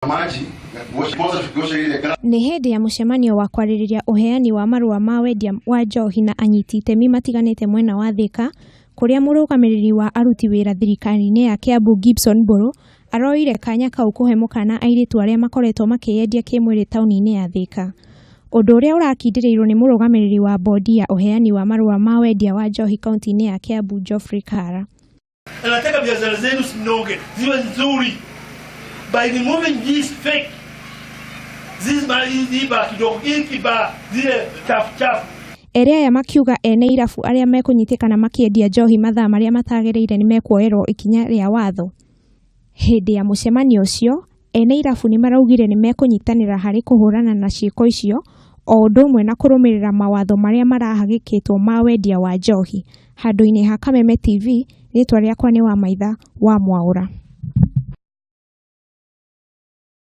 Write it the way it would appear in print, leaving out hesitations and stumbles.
Maji ya kuosha kwanza, tukiosha ile Nĩ hĩndĩ ya mũcemanio wa kwarĩrĩria ũheani wa marũa ma wendia wa njohi na anyiti itemi matiganĩte mwena wa Thika, kũrĩa mũrũgamĩrĩri wa aruti wĩra thirikari-inĩ ya Kiambu Gibson Mburu aroire kanya kau kũhe mũkana airĩtu arĩa makoretwo makĩyendia kĩmwĩrĩ taũni-inĩ ya Thika. Ũndũ ũrĩa ũrakindĩrĩirwo nĩ mũrũgamĩrĩri wa bodi ya ũheani wa marũa ma wendia wa njohi kaunti-inĩ ya Kiambu Geoffrey Kara. Nataka biashara zenu zinoge, ziwe nzuri by removing this fake, this hizi ba kidogo, hiki ba zile chafu chafu. Erĩ aya makiuga ene irabu arĩa mekũnyitĩkana makĩendia njohi mathaa marĩa matagĩrĩire nĩmekuoerwo ikinya rĩa watho. Hĩndĩ ya mũcemanio ũcio, ene irabu nĩmaraugire nĩmekũnyitanĩra harĩ kũhũrana na ciĩko icio o ũndũ ũmwe na kũrũmĩrĩra mawatho marĩa marahagĩkĩtwo ma wendia wa njohi. Handũ-inĩ ha Kameme TV, rĩtwa rĩakwa nĩ Wamaitha wa Mwaũra.